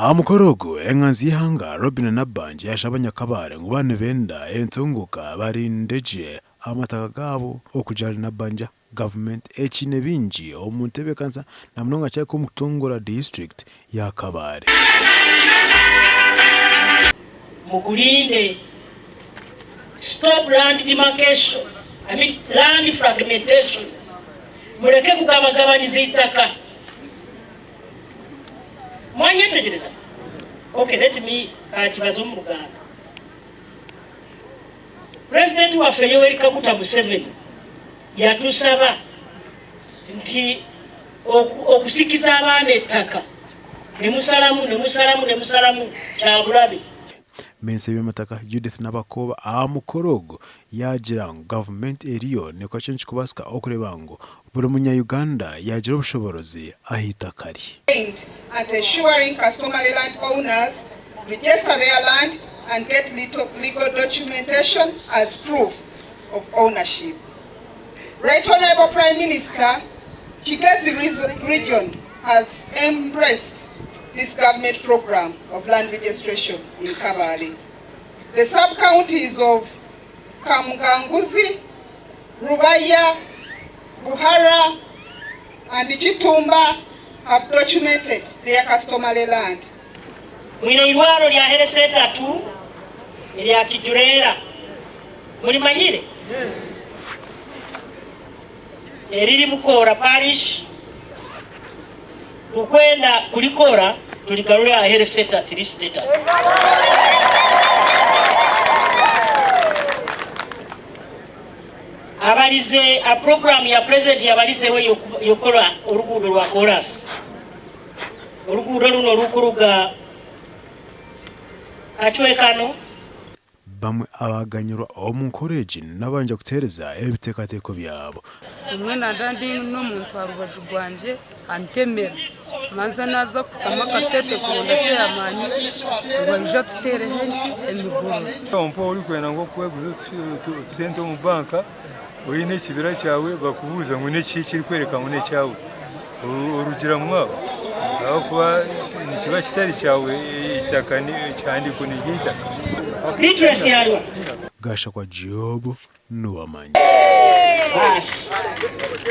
Aha mukoro ogu, enganzi y'eihanga Robinah Nabbanja yashaba Abanyakabale ngu baaba nibenda entunguuka barinde gye amataka gaabo. Okugira ahari Nabbanja, gavumenti ekiine bingi omu ntebeekanisa na munonga kyahika omu kutongora disiturikiti ya Kabale. Mugurinde stop land demarcation, I mean land fragmentation, mureke kugabagabaniza eitaka. Mwanyetegyereza? Okay, let me kankibaze omu Luganda. Purezidenti waffe Yoweri Kaguta Museveni yatusaba nti okusikiza abaana ettaka nemusalamu nemusalamu nemusalamu kyabulabe. Minisita w'eby'amataka Judith Nabakooba aha mukoro ogu yaagira ngu gavumenti eriyo nekora kyona ekirikubaasika okureeba ngu buri munya Uganda yaagira obushoboorozi aha itaka rye. Aimed at ensuring customary land owners register their land and get legal documentation as proof of ownership. Right Honourable Prime Minister, Kigezi region has embraced this government program of land registration in Kabale. The sub-counties of Kamuganguzi, Rubaya, Buhara and Kitumba have documented their customary land. Mwine eirwaro rya heresa etatu erya Kijureera. Murimanyire? Eriri Bukoora Parish. Tukwenda kurikora turigarure aha health center three status. Abarize aha puroguraamu ya Purezidenti yabarizeho ey'okukora oruguudo rwa koorasi. Oruguudo runu orurikuruga Kacwekano. Bamwe abaaganyirwa omu nkora egi nabanja kuteereza ebiteekateeko byabo. Obumwe nanda ndi n'omuntu aha rubaju rwangye antemera, mbanza naaza kutamu akasente kuronda ceyamaani ngu aije atuteereho enki emigororo. Mpa orikwenda nk'okweguza otusente omu banka oine ekibira kyawe bakubuuza ngu niki ekirikworeka ngu n'ekyawe orugiramu aho ahabw'okuba nikiba kitari kyawe eitaka ekihandiiko n'ery'eitaka. Literacy yariwa. Gashakwa Job Nuwamanya. Baasi.